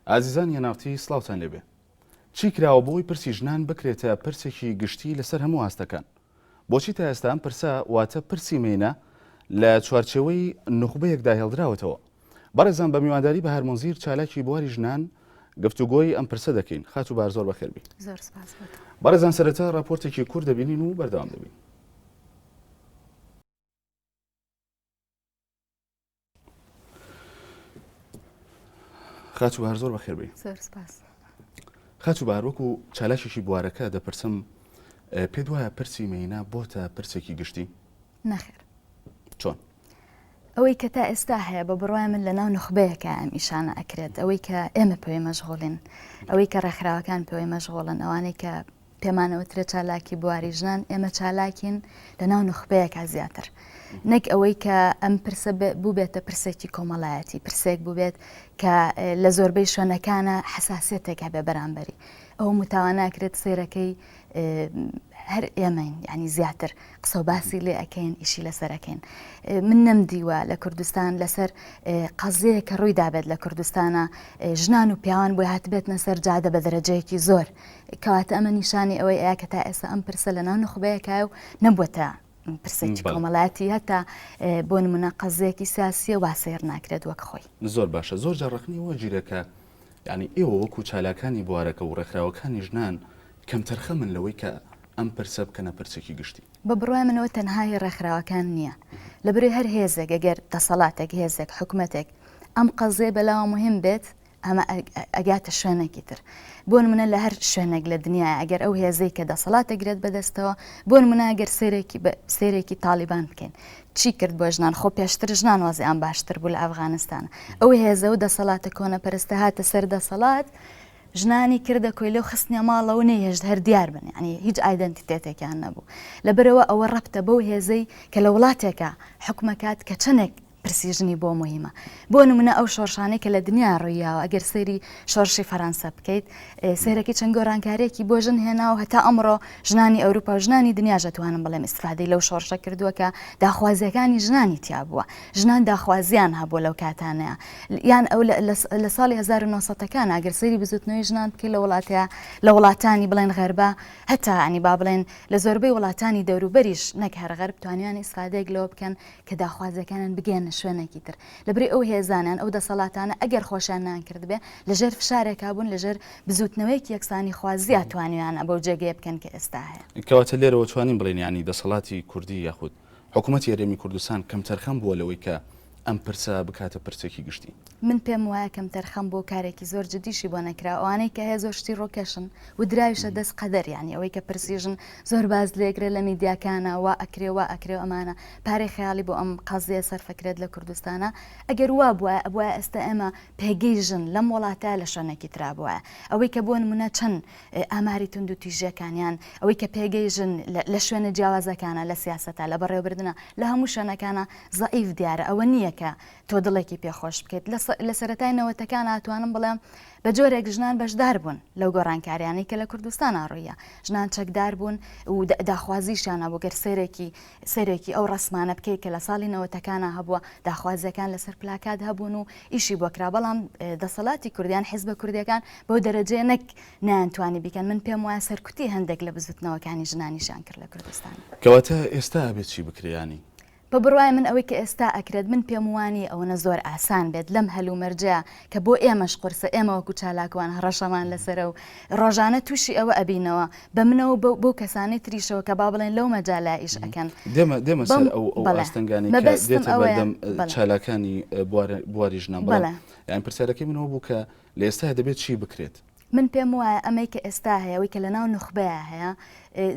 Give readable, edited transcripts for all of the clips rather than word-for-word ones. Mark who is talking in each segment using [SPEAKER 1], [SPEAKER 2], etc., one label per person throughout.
[SPEAKER 1] ئازیزانی NRT سڵاوتان لێبێ. چی کراوە بۆی پرسی ژنان بکرێتە پرسێکی گشتی لەسەر هەموو ئاستەکان؟ بۆچی تا ئێستا ئەم پرسە واتە پرسی مێینە لە چوارچێوەی نوخبەیەکدا هێڵدراوەتەوە؟ بەڕێزان بە میوانداری بەهار مونزیر چالاکی بواری ژنان گفتوگۆی ئەم پرسە دەکەین. خاتوو بەهار زۆر بەخێربێی.
[SPEAKER 2] زۆر سپاس بۆ تۆ.
[SPEAKER 1] بەڕێزان سەرەتا ڕاپۆرتێکی کورت دەبینین و بەردەوام دەبین. خاتوو بەهار زۆر بەخێر بێی.
[SPEAKER 2] زۆر سپاس.
[SPEAKER 1] خاتوو بەهار وەکو چالاکێکی بوارەکە دەپرسم پێت وایە پرسی مێینە بۆتە پرسێکی گشتی؟
[SPEAKER 2] نەخێر.
[SPEAKER 1] چۆن؟
[SPEAKER 2] ئەوەی کە تا ئێستا هەیە بە بڕوای من لە ناو نوخبەیەکە ئەم ئیشانە ئەکرێت ئەوەی کە ئێمە پێوەی مەشغوڵین ئەوەی کە ڕێکخراوەکان پێوەی مەشغوڵن ئەوانەی کە پێمانەوترێ چالاکی بواری ژنان ئێمە چالاکین لە ناو نوخبەیەکە زیاتر نەک ئەوەی کە ئەم پرسە بووبێتە پرسێکی کۆمەڵایەتی پرسێک بووبێت کە لە زۆربەی شوێنەکانە حساسێتێک هەبێ بەرامبەری ئەو متاوە ناکرێت سێرەکەی هەر ئێمەین یعنی زیاتر قسە و باسی لێ ئەکەین ئیشی لەسەر ئەکەین من نەمدیوە لە کوردستان لەسەر قەزیە کە ڕووی دابێت لە کوردستانە ژنان و پیاوان بۆی هاتبێتنە سەر جادە بە دەرەجەیەکی زۆر کەواتە ئەمە نیشانی ئەوەی ئەیا کە تا ئێستا ئەم پرسە لەناو نوخبەیەکایە و نەبووەتە پرسێکی کۆمەڵایەتی هەتا بۆ نمونە قەزیەکی سیاسیە وا سەیر ناکرێت وەک خۆی.
[SPEAKER 1] زۆر باشە زۆر جار ڕەخنەی وە گیرە کە یانی ئێوە وەکو چالاکانی بوارەکە و ڕێکخراوەکانی ژنان کەمتەرخەمن لەوەی کە ئەم پرسە بکەنە پرسێکی گشتی.
[SPEAKER 2] بە بڕوای من ئەوە تەنها هی ڕێکخراوەکان نییە. لەبەرئەوەی هەر هێزێک ئەگەر دەسەڵاتێک، هێزێک، حکومەتێک ئەم قەزیە بەلاوە موهیم بێت ئەمە ئەگاتە شوێنێکی تر. بۆ نمونە لە هەر شوێنێک لە دنیایا ئەگەر ئەو هێزەی کە دەسەڵات ئەگرێت بەدەستەوە بۆ نمونە ئەگەر سەیرێکی سەیرێکی تاڵیبان بکەین چی کرد بۆ ژنان خۆ پێشتر ژنان وەزیان باشتر بوو لە ئەفغانستان ئەو هێزە و دەسەڵاتە کۆنەپەرستە هاتە سەر دەسەڵات ژنانی کردە کۆیلە و خستنیە ماڵەوە نەیهێشت هەر دیار بن یعنی هیچ ئایدەنتیتێتێکیان نەبوو لەبەرەوە ئەوە ڕەبتە بەو هێزەی کە لە وڵاتێکە حکومەکات کە چەندێک پرسی ژنی بۆ موهیمە. بۆ نمونە ئەو شۆڕشانەی کە لە دنیا ڕوویاوە ئەگەر سەیری شۆڕشی فەرەنسە بکەیت سەیرەکەی چەند گۆڕانکاریەکی بۆ ژن هێنا و هەتا ئەمڕۆ ژنانی ئەوروپا و ژنانی دنیاش ئەتوانم بڵێم ئیستفادەی لەو شۆڕشە کردووە کە داخوازیەکانی ژنانی تیا بووە ژنان داخوازیان هەبووە لەو کاتانەیە یان ئەو لە ساڵی 1970 ەکان ئەگەر سەیری بزوتنەوەی ژنان بکەیت لە وڵاتە لە وڵاتانی بڵێن غەربە هەتا ئەنی با بڵێن لە زۆربەی وڵاتانی دەوروبەریش نەک هەر غەرب توانیان ئیسفادەیەک لەوە بکەن کە داخوازیەکانیان بگەیەننە شوێنێکی تر لەبری ئەو هێزانە یان ئەو دەسەڵاتانە ئەگەر خۆشیان نەیانکردبێ لەژێر فشارێکا بوون لەژێر بزووتنەوەیەکی یەکسانیخوازیا توانیویانە بەو جێگەیە بکەن کە ئێستا هەیە.
[SPEAKER 1] کەواتە لێرەوە توانین بڵێین یانی دەسەڵاتی کوردی یاخود حکوومەتی هەرێمی کوردستان کەمتەرخەم بووە لەوەی کە ئەم پرسە بکاتە پرسێکی گشتی؟
[SPEAKER 2] من پێم وایە کەمتەرخەم بووە و کارێکی زۆر جدیشی بۆ نەکراوە، ئەوانەی کە هەیە زۆر شتی ڕووکەشن و دراویشە دەست قەدەر یانی ئەوەی کە پرسی ژن زۆر باز لێگرێ لە میدیاکانە وا ئەکرێ وا ئەکرێ و ئەمانە پارەی خەیاڵی بۆ ئەم قەزیە سەرفەکرێت لە کوردستانا ئەگەر وا بوایە ئەبوایە ئێستا ئێمە پێگەی ژن لەم وڵاتە لە شوێنێکی ترا بوایە ئەوەی کە بۆ نمونە چەند ئاماری توندوتیژیەکان یان ئەوەی کە پێگەی ژن لە شوێنە جیاوازەکانە لە سیاسەتا لە بەڕێوەبردنە لە هەموو شوێنەکانە زەعیف دیارە ئەوە نییە کە تۆ دڵێکی پێ خۆش بکەیت لە سەرەتای نەوەتەکان ئەتوانم بڵێم بە جۆرێک ژنان بەشدار بوون لەو گۆڕانکاریانەی کە لە کوردستانا ڕوویە ژنان چەکدار بوون و داخوازیشیان هەبوو گەر سەیرێکی سەیرێکی ئەو ڕەسمانە بکەیت کە لە ساڵی نەوەتەکانا هەبووە داخوازیەکان لەسەر پلاکات هەبوون و ئیشی بۆ کرا بەڵام دەسەڵاتی کوردیان حیزبە کوردیەکان بەو دەرەجەیە نەک نەیانتوانی بیکەن من پێم وایە سەرکوتی هەندێک لە بزوتنەوەکانی ژنانیشیان کرد لە کوردستان.
[SPEAKER 1] کەواتە ئێستا ئەبێت چی بکرێ یانی؟
[SPEAKER 2] بە بڕوای من ئەوەی کە ئێستا ئەکرێت من پێم وانیە ئەوەنە زۆر ئاسان بێت لەم هەلومەرجە کە بۆ ئێمەش قورسە ئێمە وەکو چالاکوان هەڕەشەمان لەسەرە و ڕۆژانە تووشی ئەوە ئەبینەوە بە منەوە و بەو کەسانەی تریشەوە کە با بڵێن لەو مەجالە ئیش ئەکەن.
[SPEAKER 1] دێمە دێمە سەر
[SPEAKER 2] بەم
[SPEAKER 1] ئەو ئەو
[SPEAKER 2] بەڵێ
[SPEAKER 1] ئاستەنگانەی کە
[SPEAKER 2] مەبەستم
[SPEAKER 1] دێتە
[SPEAKER 2] ئەوەیە
[SPEAKER 1] بەردەم
[SPEAKER 2] بەڵێ.
[SPEAKER 1] چالاکانی بوار بواری ژنان بەڵام
[SPEAKER 2] بەڵێ.
[SPEAKER 1] یانی پرسیارەکەی من ئەوە بوو کە لە ئێستایا دەبێت چی بکرێت؟
[SPEAKER 2] من پێم وایە ئەمەی کە ئێستا هەیە، ئەوەی کە لەناو نوخبەیا هەیە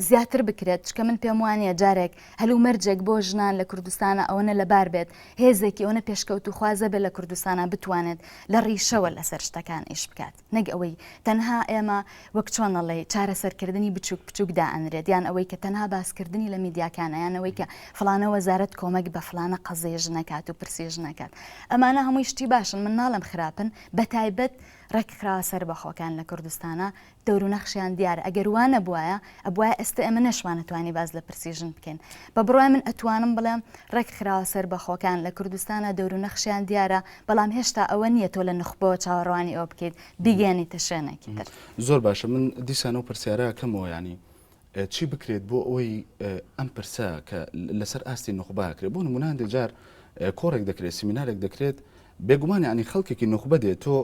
[SPEAKER 2] زیاتر بکرێت، چونکە من پێم وانییە جارێک هەلومەرجێک بۆ ژنان لە کوردستانا ئەوەنە لەبار بێت، هێزێکی ئەوەنە پێشکەوتووخوازە بێت لە کوردستانا بتوانێت لە ڕیشەوە لەسەر شتەکان ئیش بکات، نەک ئەوەی تەنها ئێمە وەک چۆن ئەڵێی چارەسەرکردنی بچووک بچووک دائەنرێت، یان ئەوەی کە تەنها باسکردنی لە میدیاکانە، یان ئەوەی کە فڵانە وەزارەت کۆمەک بە فڵانە قەزیەی ژن ئەکات و پرسی ژن ئەکات. ئەمانە هەمووی شتی باشن، من ناڵێم خراپن، بەتایبەت ڕێکخراوە سەربەخۆکان لە کوردستانا دەور و نەخشیان دیارە ئەگەر وا نەبوایە ئەبوایە. ئێستا ئێمە نەشمانەتوانی باس لە پرسی ژن بکەین. بە بڕوای من ئەتوانم بڵێم ڕێکخراوە سەربەخۆکان لە کوردستانا دەور و نەخشیان دیارە، بەڵام هێشتا ئەوە نییە تۆ لە نوخبەوە چاوەڕوانی ئەوە بکەیت بیگەیەنیتە شوێنێکی تر.
[SPEAKER 1] زۆر باشە من دیسان ئەو پرسیارە ئەکەمەوە یانی چی بکرێت بۆ ئەوەی ئەم پرسە کە لەسەر ئاستی نوخبە ئەکرێت بۆ نمونە هەندێک جار کۆڕێک دەکرێت سیمینارێک دەکرێت بێگومان یانی خەڵکێکی نوخبە دێت تۆ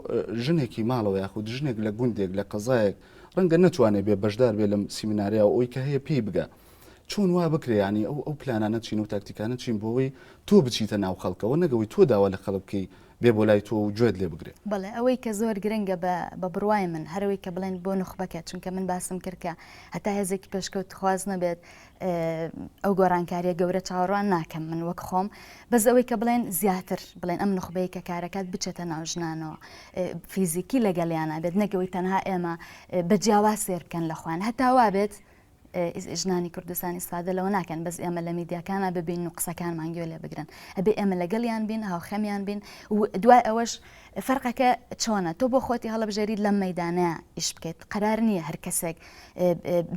[SPEAKER 1] ژنێکی ماڵەوە یاخود ژنێک لە گوندێک لە قەزایەک ڕەنگە نەتوانێت بێ بەشدار بێ لەم سیمینارەیە و ئەوی کە هەیە پێی بگا چۆن وا بکرێ یانی ئەو ئەو پلانانە چین و تاکتیکانە چین بۆ ئەوەی تۆ بچیتە ناو خەڵکەوە نەک ئەوەی تۆ داوا لە خەڵک بکەی بێ بۆ لای تۆ و گوێت لێ بگرێ.
[SPEAKER 2] بەڵێ ئەوەی کە زۆر گرنگە بە بە بڕوای من هەر ئەوەی کە بڵێن بۆ نوخبەکە چونکە من باسم کرد کە هەتا هێزێکی پێشکەوتخواز نەبێت ئەو گۆڕانکاریە گەورە چاوەڕوان ناکەم من وەک خۆم بەس ئەوەی کە بڵێن زیاتر بڵێن ئەم نوخبەی کە کارەکات بچێتە ناو ژنانەوە فیزیکی لەگەڵیانە بێت نەگەوەی تەنها ئێمە بە جیاواز سێر بکەن لە خوان هەتا وابێت ژنانی کوردستان ئیسفادە لەوە ناکەن بەس ئێمە لە میدیاکانە ببین و قسەکانمان گوێ لێ بگرن ئەبێ ئێمە لەگەڵیان بین هاوخەمیان بین و دوای ئەوەش فەرقەکە چۆنە تۆ بۆ خۆتی هەڵبژێریت لەم مەدانە ئیش بکەیت قرار نییە هەر کەسێک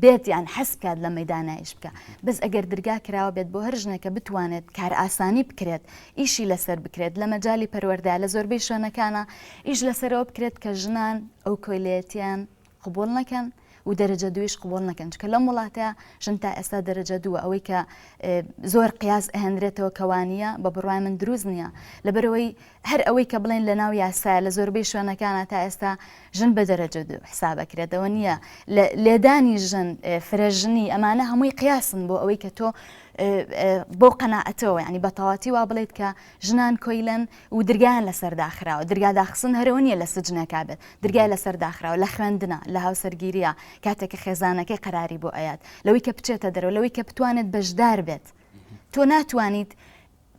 [SPEAKER 2] بێت یان حەز بکات لە مەدانە ئیش بکە بەس ئەگەر درگا کراوە بێت بۆ هەر ژنێکە بتوانێت کار ئاسانی بکرێت ئیشی لەسەر بکرێت لە مەجای پەروەەردە لە زۆربەی شوێنەکانە ئیش لەسەرەوە بکرێت کە ژنان ئەو کۆیلەتیان قبوڵ نەکەن و دەرەجە دوویش قبوڵ نەکەن چکە لەم وڵاتە ژن تا ئێستا دەرەجە دووە ئەوەی کە زۆر قیاس ئەهێنرێتەوە کەوانیە بە بڕوای من دروست نییە لەبەرەوەی هەر ئەوەی کە بڵێن لە ناو یاسایە لە زۆربەی شوێنەکانە تا ئێستا ژن بە دەرەجە دوو حسابەکرێتەوە نییە لێدانی ژن فرەژنی ئەمانە هەمووی قیاسن بۆ ئەوەی کە تۆ بۆ قەناعەتەوە ینی بەتەواتی وا بڵێت کە ژنان کۆیلەن و درگایان لەسەر داخراوە، درگا داخستن هەرەوە نییە لە سجنێکا بێت، درگای لەسەر داخراوە لە خوێندنا، لە هاوسەرگیرییا، کاتێک کە خێزانەکەی قەراری بۆ ئەیات، لەوەی کە بچێتە دەرەوە، لەوەی کە بتوانێت بەشدار بێت. تۆ ناتوانیت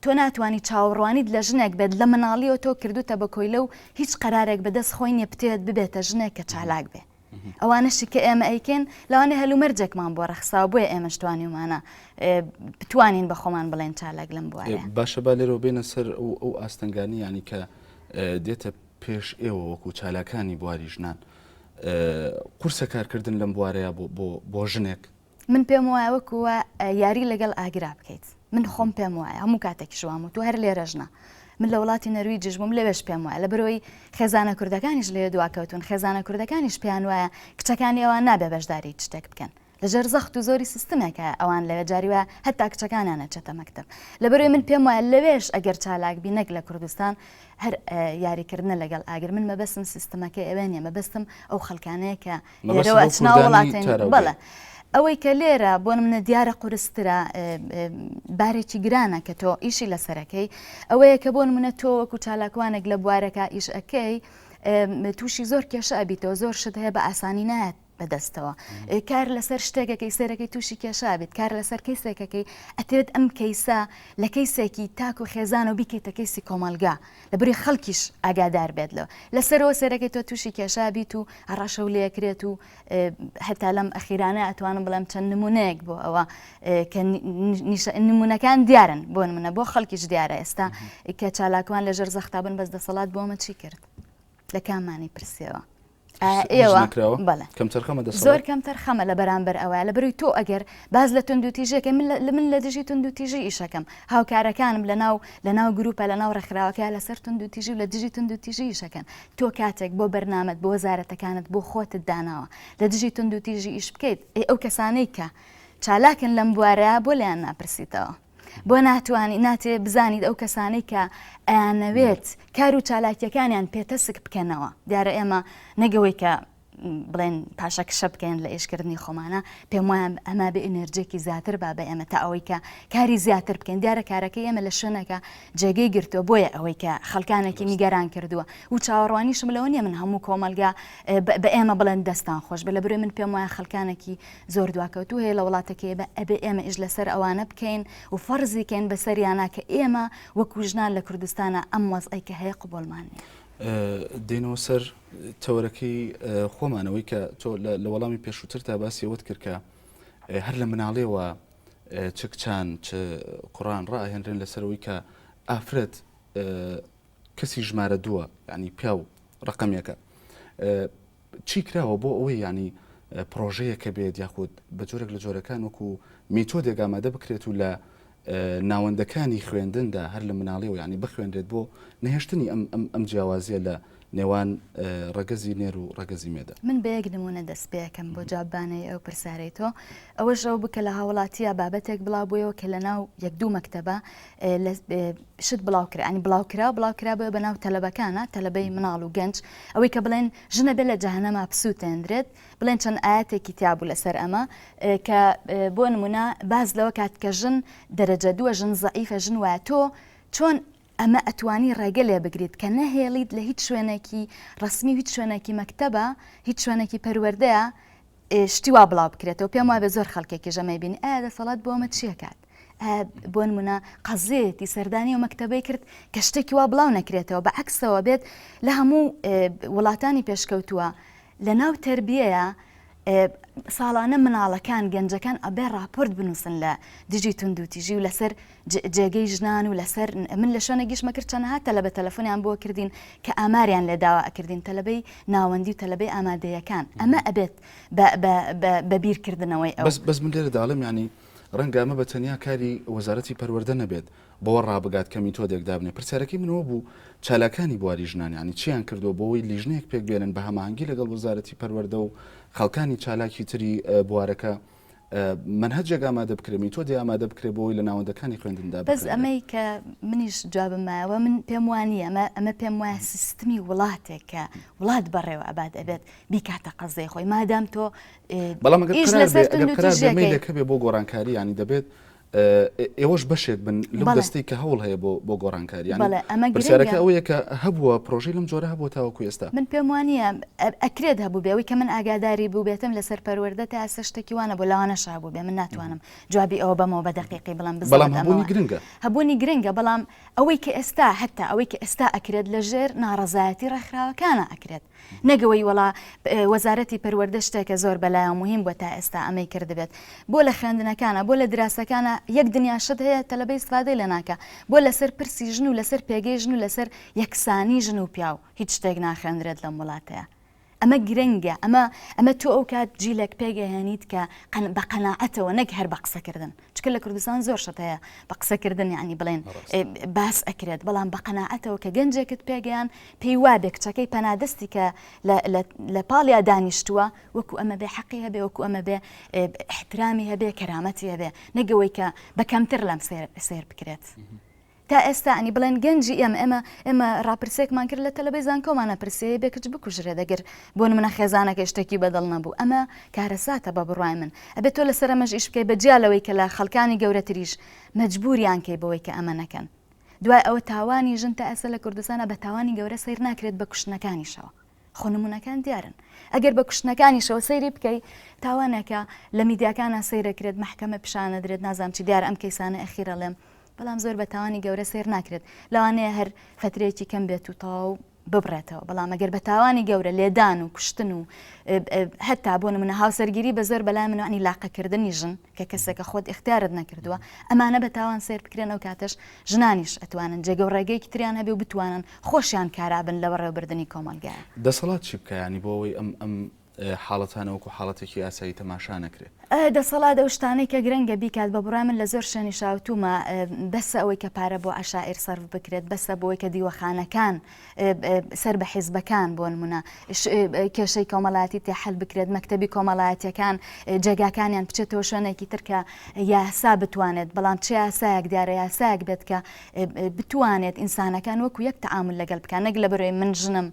[SPEAKER 2] تۆ ناتوانیت چاوەڕوانیت لە ژنێک بێت لە مناڵیەوە تۆ کردوتە بە کۆیلە و هیچ قەرارێک بەدەست خۆی نییە بتەوێت ببێتە ژنێک کە چالاک بێ. ئەوانەشی کە ئێمە ئەیکەین لەوانەیە هەلومەرجێکمان بۆ ڕەخساوە بۆیە ئێمەش توانیومانە بتوانین بە خۆمان بڵێن چالاک لەم بوارە.
[SPEAKER 1] باشە با لێرەوە بێنە سەر ئەو ئاستەنگانی یانی کە دێتە پێش ئێوە وەکو چالاکانی بواری ژنان قورسە کارکردن لەم بوارەیە بۆ ژنێک؟
[SPEAKER 2] من پێم وایە وەکو وا یاری لەگەڵ ئاگرا بکەیت من خۆم پێم وایە هەموو کاتێکیش وام وتووە هەر لێرەش نا من لە وڵاتی نەرویجیش بووم لەوێش پێم وایە لەبەرئەوەی خێزانە کوردەکانیش لەوێ دواکەوتوون خێزانە کوردەکانیش پێیان وایە کچەکانی ئەوان نابێ بەشداری هیچ شتێک بکەن لەژێر زەخت و زۆری سیستمێکە ئەوان لەوێ جاری وایە هەتا کچەکانیان ئەچێتە مەکتەب لەبەرئەوەی من پێم وایە لەوێش ئەگەر چالاک بی نەک لە کوردستان هەر یاریکردنە لەگەڵ ئاگر من مەبەستم سیستمەکەی ئەوێ نیە مەبەستم ئەو خەڵکانەیە کە لێرەوە ئەچنە وڵاتێن بەڵێ ئەوەی کە لێرە بۆ منە دیارە قورسترە بارێکی گرانە کە تۆ ئیشی لەسەرەکەی ئەوەیە کە بۆ منە تۆ وەکو چالاکوانێک لە بوارەکە ئیش ئەەکەی تووشی زۆر کێشە ئەبیتەوە زۆر شت هەیە بە ئاسانی نایەت بەدەستەوە کار لەسەر شتێکەکەی سێرەکەی تووشی کێشا بێت کار لەسەر کەیسێکەکەی ئەتێت ئەم کەیسە لە کەیسێکی تاک و خێزان و بیکەیتە کەیسی کۆمەلگا لە بری خەڵکیش ئاگادار بێت لەوە لەسەرەوە سێرەکەی تۆ تووشی کێشا بیت و هەڕەشە و لێکرێت و هەتا لەم ئەخیرانە ئەتوانم بڵێم چەند نمونەیەک بۆ ئەوە کە نمونەکان دیارن بۆ نمونە بۆ خەڵکیش دیارە ئێستا کە چالاکوان لەژێر زەختا بن بەس دەسەڵات بۆ ئەمە چی کرد لە کامانی پرسیەوە ئێوە
[SPEAKER 1] بەڵێ کەمتەرخەمە
[SPEAKER 2] زۆر کەمتەرخەمە لە بەرامبەر ئەوە لە بەروی تۆ ئەگەر باز لە توندوتیژەکە من لە من لە دژی توندوتیژی ئیشەکەم هاوکارەکانم لە ناو لە ناو گروپە لە ناو ڕێکخراوەکە لەسەر توندوتیژی و لە دژی توندوتیژی ئیشەکەن تۆ کاتێک بۆ بەرنامەت بۆ وەزارەتەکانت بۆ خۆتت داناوە لە دژی توندوتیژی ئیش بکەیت ئەی ئەو کەسانەی کە چالاکن لەم بوارە بۆ لێیان ناپرسیتەوە بۆ ناتوانی ناتێ بزانیت ئەو کەسانەی کە ئەیانەوێت کار و چالاکیەکانیان پێتەسک بکەنەوە دیارە ئێمە نەگەوەی کە بڵێن پاشەکشە بکەین لە ئیشکردنی خۆمانە پێم وایە ئەمە بێ ئینێرجێکی زیاتر با بە ئێمە تا ئەوەی کە کاری زیاتر بکەین دیارە کارەکەی ئێمە لە شوێنەکە جێگەی گرتووە بۆیە ئەوەی کە خەڵکانێکی نیگەران کردووە و چاوەڕوانیشم لەوە نییە من هەموو کۆمەلگا بە ئێمە بڵێن دەستان خۆش بە لە برێ من پێم وایە خەڵکانێکی زۆر دواکەوتوو هەیە لە وڵاتەکەی بە ئەبێ ئێمە ئیش لەسەر ئەوانە بکەین و فەرزی کەین بەسەریانە کە ئێمە وەکو ژنان لە کوردستانە ئەم وەزعەی کە هەیە قبوڵمان نییە.
[SPEAKER 1] دێنەوە سەر تەوەرەکەی خۆمان ئەوەی کە تۆ لە وەڵامی پێشووترتا باسی ئەوەت کرد کە هەر لە مناڵیەوە چ کچان چ کوڕان ڕائەهێنرێن لەسەر ئەوەی کە ئافرەت کەسی ژمارە دووە یعنی پیاو ڕقەمێکە چی کراوە بۆ ئەوەی ینی. پرۆژەیەکە بێت یاخود بە جۆرێک لە جۆرەکان وەکو میتۆدێک ئامادە بکرێت و لە ناوەندەکانی خوێندندا هەر لە مناڵیەوە یانی بخوێنرێت بۆ نەهێشتنی ئەم ئەم ئەم جیاوازیە لە نێوان ڕەگەزی نێر و ڕەگەزی مێدا.
[SPEAKER 2] من بە یەک نموونە دەست پێ ئەکەم بۆ جوابدانەوەی ئەو پرسیارەی تۆ، ئەوەش ئەو بوو کە لە هاوڵاتییا بابەتێک بڵاو بوویەوە کە لە ناو یەک دوو مەکتەبە لە شت بڵاو کرا ینی بڵاو کرا بڵاو کرابووە بە ناو تەلەبەکانە تەلەبەی مناڵ و گەنج ئەوەی کە بڵێن ژنە بێ لە جەهەنەما بسووتێندرێت بڵێن چەند ئایەتێکی تیا بوو لەسەر ئەمە کە بۆ نمونە باس لەوە کات کە ژن دەرەجە دووە ژن زەعیفە ژن وایە تۆ چۆن ئەمە ئەتوانی ڕێگە لێ بگریت کە نەهێڵیت لە هیچ شوێنێکی ڕسمی و هیچ شوێنێکی مەکتەبە هیچ شوێنێکی پەروەردەیە شتی وا بڵاو بکرێتەوە پێم وابێ زۆر خەڵکێکی ژەمەی بینی ئایا دەسەڵات بۆ ئەمە چیەکات بۆ نمونە قەزیەتی سەردانی و مەکتەبەی کرد کە شتێکی وا بڵاو نەکرێتەوە بە عکسەوە بێت لە هەموو وڵاتانی پێشکەوتووە لە ناو تەربیەیا ساڵانە مناڵەکان گەنجەکان ئەبێ ڕاپۆرت بنووسن لە دژی توندوتیژی و لەسەر جێگەی ژنان و لەسەر من لە شوێنە گیشمە کرد چەنەها تەلەبە تەلەفۆنیان بۆ کردین کە ئاماریان لێ داوا ئەکردین تەلەبەی ناوەندی و تەلەبەی ئامادەیەکان ئەمە ئەبێت بە بیرکردنەوەی ئەو
[SPEAKER 1] بەس بەس من لێرە داڵێم یانی ڕەنگە ئەمە بە تەنیا کاری وەزارەتی پەروەردە نەبێت بەوە ڕابگات کە میتۆدێک دابنێ، پرسیارەکەی من ئەوە بوو چالاکانی بواری ژنان یانی چیان کردووە بۆ ئەوەی لیژنەیەک پێک بێنن بە هەماهەنگی لەگەڵ وەزارەتی پەروەردە و خەڵکانی چالاکی تری بوارەکە مەنهەجێک ئامادە بکرێ میتۆدێ ئامادە بکرێ بۆ ئەوەی لە ناوەندەکانی خوێندندا
[SPEAKER 2] بەس ئەمەی کە منیش جوابم مایەوە من پێم وانییە ئەمە ئەمە پێم وایە سیستمی وڵاتێک کە وڵات بەڕێوە ئەبات ئەبێت بیکاتە قەزێ خۆی مادام تۆ
[SPEAKER 1] بەڵام ئەگەر قرار بێ ئەگەر قرار بێ مەیلێک هەبێ بۆ گۆڕانکاری یانی دەبێت ئێوەش بەشێک بن لەو دەستەی کە هەوڵ هەیە بۆ بۆ گۆڕانکاری یانی پرسیارەکە ئەوەیە کە هەبووە پرۆژەی لەم جۆرە هەبووە تاوەکو ئێستا؟
[SPEAKER 2] من پێم وانییە ئەکرێت هەبووبێ ئەوەی کە من ئاگاداری بووبێتم لەسەر پەروەردە تا ئێستا شتێکی وا نەبوو لەوانەشە هەبووبێ من ناتوانم جوابی ئەوە بەمەوە بە دەقیقی بڵێم
[SPEAKER 1] بزڵت بەڵام هەبوونی گرنگە.
[SPEAKER 2] هەبوونی گرنگە بەڵام ئەوەی کە ئێستا هەتا ئەوەی کە ئێستا ئەکرێت لەژێر ناڕەزایەتی ڕێکخراوەکانە ئەکرێت نەک ئەوەی وەڵا وەزارەتی پەروەردە شتێکە زۆر بەلایەوە موهیم بووە تا ئێستا ئەمەی کردبێت بۆ لە خوێندنەکانە بۆ لە دراسەکانە یەک دنیا شت هەیە تەلەبە ئیستفادەی لێ ناکا بۆ لەسەر پرسی ژن و لەسەر پێگەی ژن و لەسەر یەکسانی ژن و پیاو هیچ شتێک ناخوێندرێت لەم وڵاتەیە ئەمە گرنگە ئەمە ئەمە تۆ ئەو کات جیلێک پێگەهێنیت کە بە قەناعەتەوە نەک هەر بە قسەکردن چونکە لە کوردستان زۆر شت هەیە بە قسەکردن یعنی بڵێن باس ئەکرێت بەڵام بە قەناعەتەوە کە گەنجێکت پێگەیان پێی وابێ کچەکەی پەنادەستی کە لە پاڵیا دانیشتووە وەکو ئەمە بێ حەقی هەبێ وەکو ئەمە بێ احترامی هەبێ کەرامەتی هەبێ نەگەوەی کە بە کەمتر لەم سێر بکرێت. تا ئێستا ئەنی بڵێن گەنجی ئێمە ئێمە ئێمە ڕاپرسێکمان کرد لە تەلەبەی زانکۆمانە پرسیەیە بێ کچ بکوژرێت دەگر بۆ نمونە خێزانەکەی شتێکی بەدڵ نەبوو ئەمە کارەساتە بە بڕوای من ئەبێت تۆ لەسەر ئەمەش ئیش بکەی بە جیا لەوەی کە لە خەڵکانی گەورەتریش مەجبوریان کەی بەوەی کە ئەمە نەکەن دوای ئەوە تاوانی ژن تا ئێستا لە کوردستانە بە تاوانی گەورە سەیر ناکرێت بە کوشتنەکانیشەوە خۆ نمونەکان دیارن ئەگەر بە کوشتنەکانیشەوە سەیری بکەی تاوانێکە لە میدیاکانە سەیرەکرێت مەحکەمە پیشانەدرێت نازانم چی دیار ئەم کەیسانە ئەخیرەڵێم بەڵام زۆر بە تاوانی گەورە سەیر ناکرێت لەوانەیە هەر فترەیەکی کەم بێت و تەواو ببڕێتەوە بەڵام ئەگەر بە تاوانی گەورە لێدان و کوشتن و هەتا بۆ نمونە هاوسەرگیری بە زۆر بەلای من ینی لاقەکردنی ژن کە کەسێکە خۆت ئیختیارت نەکردووە ئەمانە بە تاوان سەیر بکرێن ئەو کاتەش ژنانیش ئەتوانن جێگە و ڕێگەیەکی تریان هەبێ و بتوانن خۆشیان کارا بن لە بەڕێوەبردنی کۆمەڵگایە.
[SPEAKER 1] دەسەڵات چی بکا یانی بۆ ئەوەی ئەم ئەم حاڵەتانە وەکو حاڵەتێکی ئاسایی تەماشا نەکرێ؟
[SPEAKER 2] دەسەڵات ئەو شتانەی کە گرنگە بیکات بە بڕوای من لە زۆر شوێنیشا وتومە بەسە ئەوەی کە پارە بۆ عەشائیر سەرف بکرێت بەسە بۆی کە دیوەخانەکان سەر بە حیزبەکان بۆ نمونە کێشەی کۆمەڵایەتی تێ حەل بکرێت مەکتەبی کۆمەڵایەتیەکان جێگاکانیان بچێتەوە شوێنێکی تر کە یاسا بتوانێت بەڵام چ یاسایەک دیارە یاسایەک بێت کە بتوانێت ئینسانەکان وەکو یەک تەعامل لەگەڵ بکات نەک لە بەرەوەی من ژنم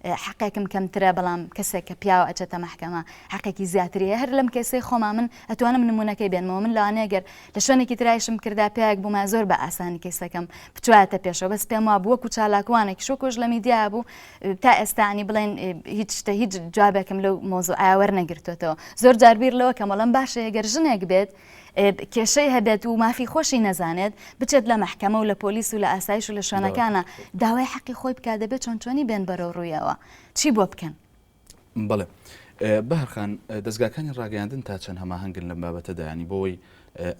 [SPEAKER 2] حەقێکم کەمترە بەڵام کەسێک کە پیاوە ئەچێتە مەحکەمە حەقێکی زیاتری هەیە هەر لەم کەیسەی خۆما من ئەتوانم نمونەکەی بێنمەوە من لەوانەیە گەر لە شوێنێکی ترایشم کردا پیاوێک بووما زۆر بە ئاسانی کەیسەکەم بچوایەتە پێشەوە بەس پێم وابوو وەکو چالاکوانێکیش وەکوش لە میدیا بوو تا ئێستا ینی بڵێن هیچ شتە هیچ جوابێکم لەو مۆزوعە وەرنەگرتوێتەوە زۆر جار بیر لەوە کەم وەڵام باشە گەر ژنێک بێت کێشەی هەبێت و مافی خۆشی نەزانێت بچێت لە مەحکەمە و لە پۆلیس و لە ئاسایش و لە شوێنەکانە داوای حەقی خۆی بکات دەبێت چۆن چۆنی بێن بەرەو ڕوویەوە چی بۆ بکەن؟
[SPEAKER 1] بەڵێ بەهار خان دەزگاکانی ڕاگەیاندن تا چەند هەماهەنگن لەم بابەتەدا ینی بۆی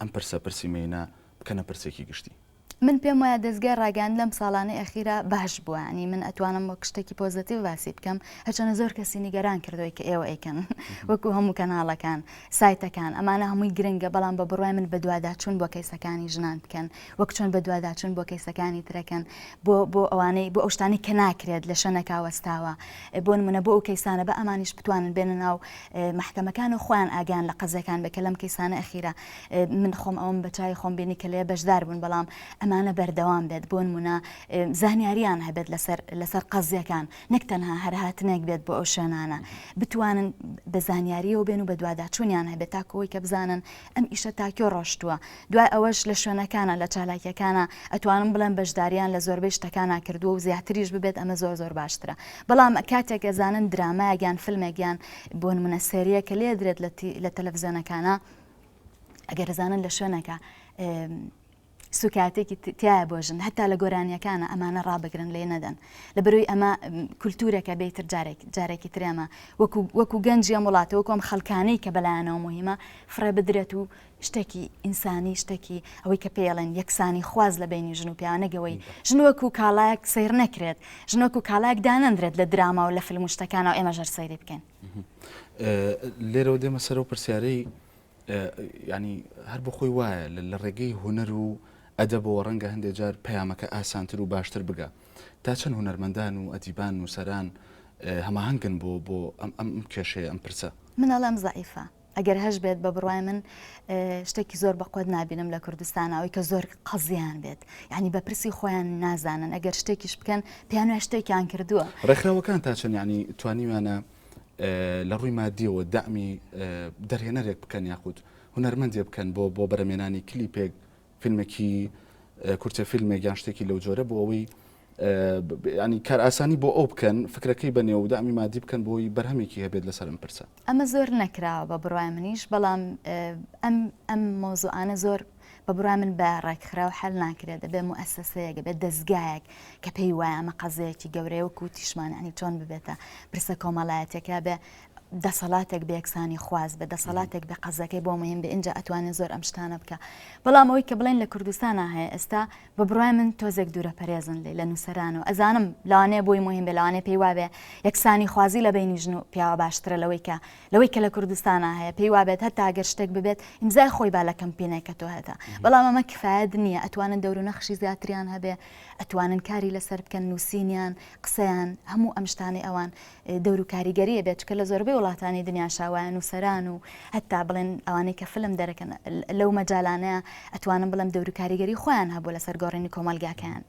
[SPEAKER 1] ئەم پرسە پرسی مێینە بکەنە پرسێکی گشتی؟
[SPEAKER 2] من پێم وایە دەزگای ڕاگەیاندن لەم ساڵانەی ئەخیرا باش بووە یانی من ئەتوانم وەک شتێکی positive باسی بکەم هەرچەنە زۆر کەسی نیگەران کردووی کە ئێوە ئەیکەن وەکو هەموو کەناڵەکان سایتەکان ئەمانە هەمووی گرنگە بەڵام بە بڕوای من بەدواداچوون بۆ کەیسەکانی ژنان بکەن وەک چۆن بەدواداچوون بۆ کەیسەکانی ترەکەن بۆ بۆ ئەوانەی بۆ ئەو شتانەی کە ناکرێت لە شوێنەکە وەستاوە بۆ نمونە بۆ ئەو کەیسانە بە ئەمانیش بتوانن بێنە ناو مەحکەمەکان و خۆیان ئاگیان لە قەزیەکان بێ کە لەم کەیسانە ئەخیرە من خۆم ئەوم بە چاوی خۆم بینی کە لێ بەشدار بوون بەڵام ئەمانە بەردەوام بێت بۆ نمونە زانیاریان هەبێت لەسەر لەسەر قەزیەکان نەک تەنها هەر هاتنێک بێت بۆ ئەو شوێنانە بتوانن بە زانیاریەوە بێن و بەدواداچوونیان هەبێت تاکەوەی کە بزانن ئەم ئیشە تاکیۆ ڕۆشتووە دوای ئەوەش لە شوێنەکانە لە چالاکیەکانە ئەتوانم بڵێم بەشداریان لە زۆربەی شتەکانا کردووە و زیاتریش ببێت ئەمە زۆر زۆر باشترە بەڵام کاتێک ئەزانن درامایەک یان فیلمێک یان بۆ نمونە سێریە کە لێدرێت لە تەلەفزیۆنەکانە ئەگەر ئەزانن لە شوێنەکە سوکاتێکی تایە بۆ ژن هەتا لە گۆرانیەکانە ئەمانە ڕابگرن لێ نەدەن لە بەروی ئەمە کولتورەکە بێتر جارێک جارێکی ترێمە وەکو وەکو گەنجی ئەم وڵاتە وەکو ئەم خەڵکانەی کە بەلایەنەوە مهمە فڕێ بدرێت و شتێکی ئینسانی شتێکی ئەوەی کە پێڵێن یەکسانی خواز لە بینی ژن و پیاوە نەگەوەی ژن وەکو کاڵایەک سەیر نەکرێت ژن وەکو کاڵایەک دانەندرێت لە دراما و لە فیلم و شتەکانەوە ئێمە ژەر سەیری بکەین.
[SPEAKER 1] لێرەوە دێمە سەرەوە پرسیارەی ینی هەر بۆ خۆی وایە لە ڕێگەی هونەر و ئەدەبەوە ڕەنگە هەندێک جار پەیامەکە ئاسانتر و باشتر بگا تا چەند هونەرمەندان و ئەدیبان نووسەران هەماهەنگن بۆ بۆ ئەم ئەم کێشەیە ئەم پرسە؟
[SPEAKER 2] من ئەڵێم زەعیفە ئەگەر هەش بێت بە بڕوای من شتێکی زۆر بەقوت نابینم لە کوردستان ئەوەی کە زۆر قەزیان بێت یعنی بە پرسی خۆیان نازانن ئەگەر شتێکیش بکەن پێیان وایە شتێکیان کردووە.
[SPEAKER 1] ڕێکخراوەکان تا چەند یعنی توانیویانە لە ڕووی مادیەوە دەعمی دەرهێنەرێک بکەن یاخود هونەرمەندێ بکەن بۆ بۆ بەرەمێنانی کلیپێک فیلمێکی کورتە فیلمێک یان شتێکی لەو جۆرە بۆ ئەوەی ینی کارئاسانی بۆ ئەو بکەن فکرەکەی بەنێ و دامی مادی بکەن بۆی بەرهەمێکی هەبێت لەسەر ئەم پرسە.
[SPEAKER 2] ئەمە زۆر نەکراوە بە بڕوای منیش بەڵام ئەم ئەم مەوزوعانە زۆر بە بڕوای من بە ڕێکخراو حەل ناکرێت دەبێ موئەسەسەیەک بێت دەزگایەک کە پێی وایە ئەمە قەزەیەکی گەورەیە وەکو وتیشمان یعنی چۆن ببێتە پرسە کۆمەڵایەتیەکە بێ دەسەڵاتێک بێ یەکسانی خواز بێ دەسەڵاتێک بێ قەزەکەی بۆ مهم بێ ئینجا ئەتوانێت زۆر ئەم شتانە بکە بەڵام ئەوەی کە بڵێن لە کوردستانە هەیە ئێستا بە بڕوای من تۆزێک دوورە پەرێزن لێ لە نووسەرانەوە ئەزانم لەوانەیە بۆی مهم بێ لەوانەیە پێی وابێ یەکسانی خوازی لە بینی ژن و پیاوە باشترە لەوەی کە لەوەی کە لە کوردستانە هەیە پێی وابێت هەتا گەر شتێک ببێت ئیمزای خۆی با لە کەمپینێکە تۆ هەتا بەڵام ئەمە کفایەت نییە ئەتوانن دەور و نەخشی زیاتریان هەبێ ئەتوانن کاری لەسەر بکەن نووسینیان قسەیان هەموو ئەم شتانەی ئەوان دەور و کاریگەریە بێت چکە لە زۆربەی وڵاتانی دنیاشا وایە نووسەران و هەتا بڵێن ئەوانەی کە فلم دەرەکەن لەو مەجالانەیە ئەتوانم بڵێم دەور و کاریگەری خۆیان هەبوو لەسەر گۆڕینی کۆمەڵگاکەیان.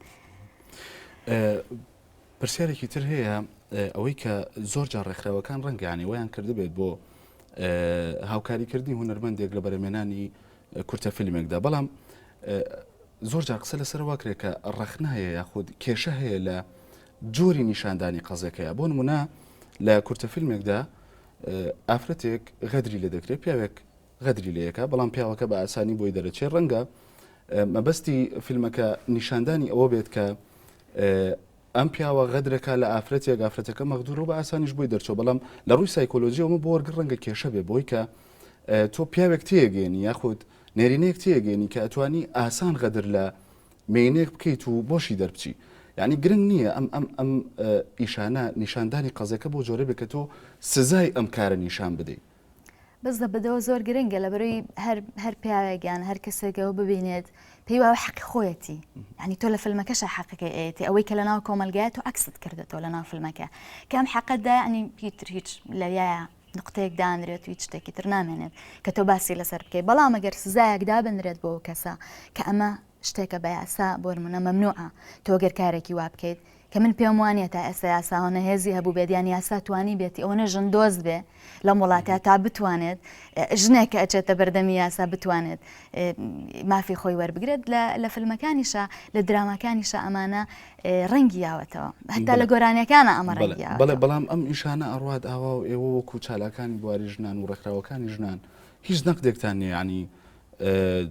[SPEAKER 1] پرسیارێکی تر هەیە ئەوەی کە زۆر جار ڕێکخراوەکان ڕەنگیانی ویان کردبێت بۆ هاوکاریکردنی هونەرمەندێک لە بەرەمێنانی کورتە فیلمێکدا بەڵام زۆر جار قسە لەسەر واکرێت کە ڕەخنە هەیە یاخود کێشە هەیە لە جۆری نیشاندانی قەزەکەیە بۆ نمونە لە کورتە فیلمێکدا ئافرەتێک غەدری لێ دەکرێت پیاوێک غەدری لەیەکە بەڵام پیاوەکە بە ئاسانی بۆی دەرەچێت ڕەنگە مەبەستی فیلمەکە نیشاندانی ئەوە بێت کە ئەم پیاوە غەدرەکە لە ئافرەتێک ئافرەتەکە مەغدورە و بە ئاسانیش بۆی دەرچوە بەڵام لە ڕووی سایکۆلۆژیەوە بۆ وەرگر ڕەنگە کێشە بێ بۆی کە تۆ پیاوێک تێگەێنی یاخود نێرینەیەک تێگەێنی کە ئەتوانی ئاسان غەدر لە مێینەیەک بکەیت و بۆشی دەربچی یعنی گرنگ نییە ئەم ئەم ئەم ئیشانە نیشاندانی قەزەکە بۆ جۆرە بێ کە تۆ سزای ئەم کارە نیشان بدەیت.
[SPEAKER 2] بەس لە بەدەوە زۆر گرنگە لەبەرەی هەر هەر پیاوێک یان هەر کەسێکەوە ببینێت پێی وایە حەقی خۆیەتی یعنی تۆ لە فیلمەکەشە حەقەکەی ئەیەتی ئەوەی کە لەناو کۆمەلگایە تۆ عەکست کردێتەوە لەناو فیلمەکە کە ئەم حەقەدا یعنی هیتر هیچ لەویایە نقطەیەک دانرێت و هیچ شتێکی تر نامێنێت کە تۆ باسی لەسەر بکەیت بەڵام ئەگەر سزایەک دابنرێت بۆ ئەو کەسە کە ئەمە شتێکە بە یاسا بۆ نمونە مەمنوعە تۆ گەر کارێکی وا بکەیت کە من پێم وانە تا ئێستا یاسا ئەوەنە هێزی هەبوو بێت یان یاسا توانی بێتی ئەوەنە ژن دۆست بێ لەم وڵاتە تا بتوانێت ژنێک کە ئەچێتە بەردەمی یاسا بتوانێت مافی خۆی وەربگرێت لە فیلمەکانیشە لە دراماکانیشە ئەمانە ڕەنگی یاوەتەوە هەتا لە گۆرانیەکانە ئەمە ڕەنگی یاوەتەوە.
[SPEAKER 1] بەڵێ بەڵام ئەم ئیشانە ئەڕوات ئاوا و ئێوە وەکو چالاکانی بواری ژنان و ڕێکخراوەکانی ژنان هیچ نەقدێکتان نییە یانی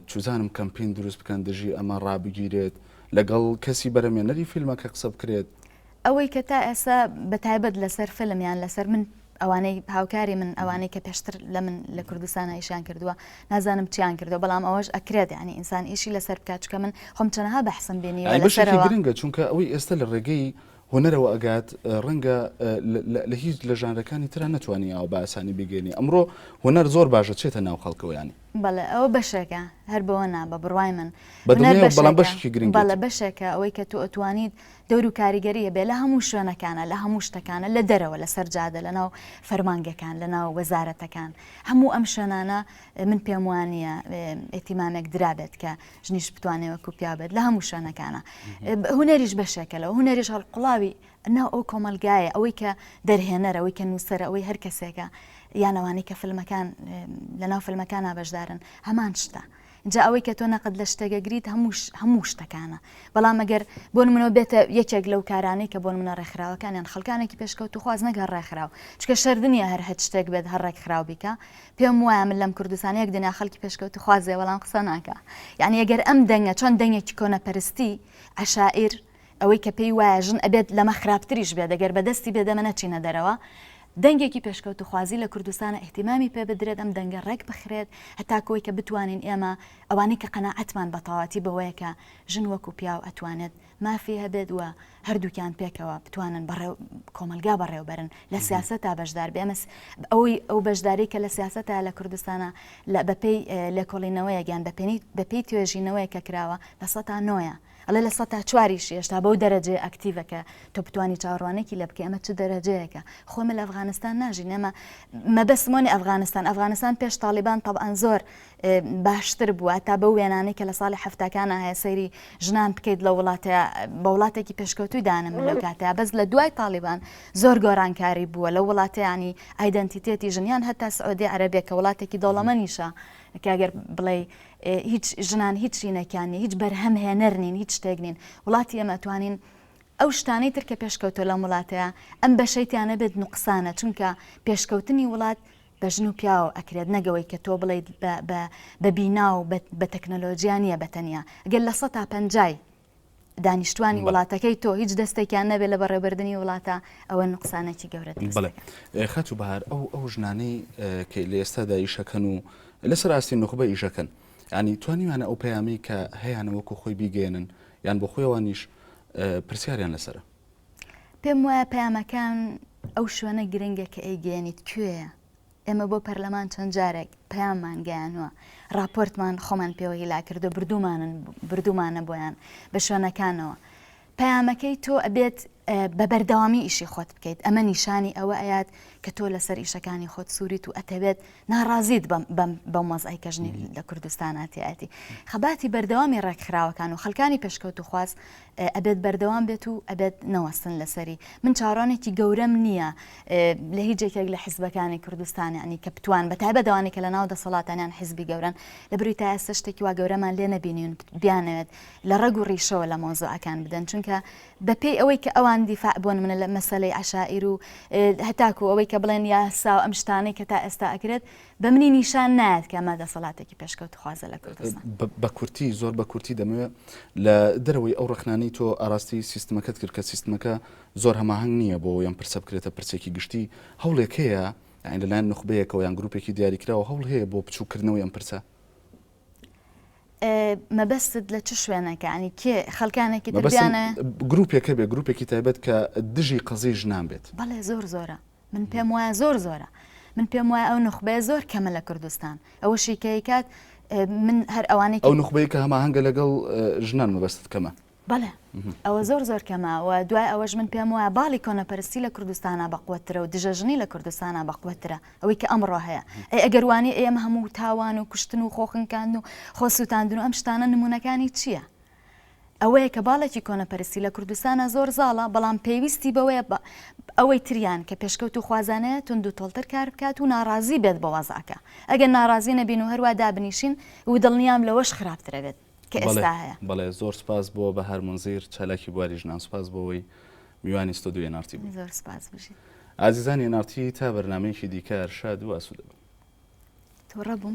[SPEAKER 1] چوزانم کەمپین دروست بکەن دژی ئەمە ڕابگیرێت لەگەڵ کەسی بەرەمێنەری فیلمەکە قسە بکرێت.
[SPEAKER 2] ئەوەی کە تا ئێستا بە تایبەت لەسەر فیلم یان لەسەر من. ئەوانەی هاوکاری من ئەوانەی کە پێشتر لە من لە کوردستان ئیشیان کردووە نازانم چیان کردووە بەڵام ئەوەش ئەکرێت یعنی ئینسان ئیشی لەسەر بکات چونکە من خۆم چەنەها بەحسم بینیوە
[SPEAKER 1] یانی بەشێکی
[SPEAKER 2] لەسەرەوە.
[SPEAKER 1] گرنگە چونکە ئەوەی ئێستا لە ڕێگەی هونەرەوە ئەگات ڕەنگە لە هیچ لە ژانرەکانی ترا نەتوانی ئاوا بە ئاسانی بیگەیەنی ئەمڕۆ هونەر زۆر باشە چێتە ناو خەڵکەوە یانی.
[SPEAKER 2] بەڵێ ئەوە بەشێکە هەر بەوە نا بە بڕوای من
[SPEAKER 1] بە
[SPEAKER 2] هونەر
[SPEAKER 1] دڵنیایەوە بەڵام
[SPEAKER 2] بەشێکە
[SPEAKER 1] بەشێکی گرنگێتی.
[SPEAKER 2] بەڵێ بەشێکە ئەوەی کە تۆ ئەتوانیت دەور و کاریگەری هەبێ لە هەموو شوێنەکانە لە هەموو شتەکانە لە دەرەوە لەسەر جادە لە ناو فەرمانگەکان لە ناو وەزارەتەکان هەموو ئەم شوێنانە من پێم وانییە ئیهتیمامێک درابێت کە ژنیش بتوانێ وەکو پیاو بێت لە هەموو شوێنەکانە هونەریش بەشێکە لەوە هونەریش هەڵقوڵاوی ناو ئەو کۆمەلگایە ئەوەی کە دەرهێنەر ئەوەی کە نووسەر ئەوەی هەر کەسێکە یان ئەوانەی کە فیلمەکان لەناو فیلمەکانە بەشدارن هەمان شتە جا ئەوەی کە تۆ نەقد لە شتێک ئەگریت هەموو هەموو شتەکانە بەڵام ئەگەر بۆ نمونە بێتە یەکێک لەو کارانەی کە بۆ نمونە ڕێکخراوەکان یان خەڵکانێکی پێشکەوتوخواز نەک هەر ڕێکخراو چونکە شەرت نییە هەر هەچ شتێک بێت هەر ڕێکخراو بیکا پێم وایە من لەم کوردستان یەک دنیا خەڵکی پێشکەوتوخوازێ بەڵام قسە ناکا یعنی ئەگەر ئەم دەنگە چۆن دەنگێکی کۆنەپەرستی عەشائیر ئەوەی کە پێی وایە ژن ئەبێت لەمە خراپتریش بێت ئەگەر بەدەستی بێت ئێمە نەچینە دەرەوە دەنگێکی پێشکەوتوخوازی لە کوردستانە ئیهتیمامی پێ بدرێت ئەم دەنگە ڕێک بخرێت هەتاکو ئەوەی کە بتوانین ئێمە ئەوانەی کە قەناعەتمان بە تەواوەتی بەوەیە کە ژن وەکو پیاو ئەتوانێت مافی هەبێت و هەردووکیان پێکەوە بتوانن بەڕێو کۆمەلگا بەڕێوبەرن لە سیاسەتا بەشدار بێ ئەمە ئەوەی ئەو بەشداری کە لە سیاسەتا لە کوردستانە لە بەپێی لێکۆڵینەوەیەک یان بەپێی توێژینەوەیەک کە کراوە لە سەتا نۆیە ئەڵێ لە سەتا چواریشی هێشتا بەو دەرەجەیە ئەکتیڤە کە تۆ بتوانی چاوەڕوانێکی لێ بکەی ئەمە چ دەرەجەیەکە خۆ ئێمە لە ئەفغانستان ناژین ئێمە مەبەستم وەنی ئەفغانستان ئەفغانستان پێش تاڵیبان تەبعەن زۆر باشتر بووە تا بەو وێنانەی کە لە ساڵی حەفتاکانە هەیە سەیری ژنان بکەیت لە وڵاتە بە وڵاتێکی پێشکەوتوی دانم من لەو کاتەیە بەس لە دوای تاڵیبان زۆر گۆڕانکاری بووە لەو وڵاتەیانی ئایدەنتیتێتی ژنیان هەتا سعودی عەرەبیە کە وڵاتێکی دەوڵەمەنیشە کە گەر بڵێ هیچ ژنان هیچ شینەکیان نیە هیچ بەرهەم هێنەر نین هیچ شتێک نین وڵاتی ئێمە ئەتوانین ئەو شتانەی تر کە پێشکەوتوە لەم وڵاتەیە ئەم بەشەی تیا نەبێت نوقسانە چونکە پێشکەوتنی وڵات بە ژن و پیاو ئەکرێت نەگەوەی کە تۆ بڵیت بە بینا و بە تەکنەلۆجیا نییە بە تەنیا گەر لە سەتا پەنجای دانیشتوانی وڵاتەکەی تۆ هیچ دەستێکیان نەبێت لە بەڕێوەبردنی وڵاتە ئەوە نوقسانێکی گەورە دروست
[SPEAKER 1] بەڵێ
[SPEAKER 2] دەکات.
[SPEAKER 1] خاتوو بەهار ئەو ئەو ژنانەی کە لە ئێستادا ئیشەکەن و لەسەر ئاستی نوخبە ئیشەکەن یانی توانیویانە ئەو پەیامەی کە هەیانە وەکو خۆی بیگەیەنن یان بۆ خۆی ئەوانیش پرسیاریان لەسەرە؟
[SPEAKER 2] پێم وایە پەیامەکان ئەو شوێنە گرنگە کە ئەیگەیەنیت کوێیە ئێمە بۆ پەرلەمان چەند جارێک پەیاممان گەیانووە، ڕاپۆرتمان خۆمان پێوە هیلاک کردووە، بردوومانن بردوومانە بۆیان بە شوێنەکانەوە. پەیامەکەی تۆ ئەبێت بە بەردەوامی ئیشی خۆت بکەیت، ئەمە نیشانی ئەوە ئەیات کە تۆ لەسەر ئیشەکانی خۆت سووریت و ئەتەوێت ناڕازیت بەم بەم بەم وەزعەی کە ژنی لە کوردستانا تیایەتی. خەباتی بەردەوامی ڕێکخراوەکان و خەڵکانی پێشکەوتووخواز ئەبێت بەردەوام بێت و ئەبێت نەوەستن لەسەری من چاوەڕوانێکی گەورەم نییە لە هیچ یەکێک لە حیزبەکانی کوردستان یعنی کە بتوان بە تایبەت ئەوانەی کە لە ناو دەسەڵاتانیان حیزبی گەورەن لە بری تا ئێستا شتێکی وا گەورەمان لێ نەبینین بیانەوێت لە ڕەگ و ڕیشەوە لە مۆزوعەکان بدەن چونکە بەپێی ئەوەی کە ئەوان دیفاع بۆن منە لە مەسەلەی عەشائیر و هەتاکو ئەوەی کە بڵێن یاسا و ئەم شتانەی کە تا ئێستا ئەکرێت بە منی نیشان نایەت کە ئەمە دەسەڵاتێکی پێشکەوتوخوازە لە کوردستان.
[SPEAKER 1] بە کورتی، زۆر بە کورتی دەمەوێت لە دەرەوەی ئەو ڕەخنانەی تۆ ئاراستەی سیستمەکەت کرد کە سیستمەکە زۆر هەماهەنگ نییە بۆ ئەوەی ئەم پرسە بکرێتە پرسێکی گشتی، هەوڵێک هەیە یانی لەلایەن نوخبەیەکەوە یان گروپێکی دیاریکراوە هەوڵ هەیە بۆ بچووککردنەوەی ئەم پرسە؟
[SPEAKER 2] مەبەستت لە چ شوێنێکە؟ یانی کێ خەڵکانێکی تر
[SPEAKER 1] مەبەستم
[SPEAKER 2] بیانەوێ؟
[SPEAKER 1] گروپێک هەبێ، گروپێکی تایبەت کە دژی قەزیەی ژنان بێت.
[SPEAKER 2] بەڵێ زۆر زۆرە. من پێم وایە زۆر زۆرە من پێم وایە ئەو نوخبەیە زۆر کەمە لە کوردستان ئەوەشی کە ئەیکات من هەر ئەوانەی
[SPEAKER 1] ئەو نوخبەی کە هەماهەنگە لەگەڵ ژنان مەبەستت کەمە؟
[SPEAKER 2] بەڵێ ئەوە زۆر زۆر کەمە و دوای ئەوەش من پێم وایە باڵی کۆنەپەرستی لە کوردستانە بەقوەترە و دژە ژنی لە کوردستانە بەقوەترە ئەوەی کە ئەمڕۆ هەیە ئەی ئەگەر وانی ئێمە هەموو تاوان و کوشتن و خۆخنکاندن و خۆسووتاندن و ئەم شتانە نمونەکانی چییە؟ ئەوەیە کە باڵێکی کۆنەپەرستی لە کوردستانا زۆر زاڵە، بەڵام پێویستی بەوەیە ئەوەی تریان کە پێشکەوتووخوازانەیە توندوتۆڵتر کار بکات و ناڕازی بێت بە وەزعەکە. ئەگەر ناڕازی نەبین و هەروا دابنیشین و دڵنیام لەوەش خراپتر ئەبێت کە ئێستا هەیە.
[SPEAKER 1] بەڵێ زۆر سوپاس بۆ بەهار مونزیر چالاکی بواری ژنان سوپاس بۆ ئەوەی میوانی ستۆدیۆی ئێن ئاڕ تی بووی.
[SPEAKER 2] زۆر سوپاس بژیت.
[SPEAKER 1] ئازیزانی ئێن ئاڕ تی تا بەرنامەیەکی دیکە هەر شاد و ئاسوودە بن.
[SPEAKER 2] توڕە بووم.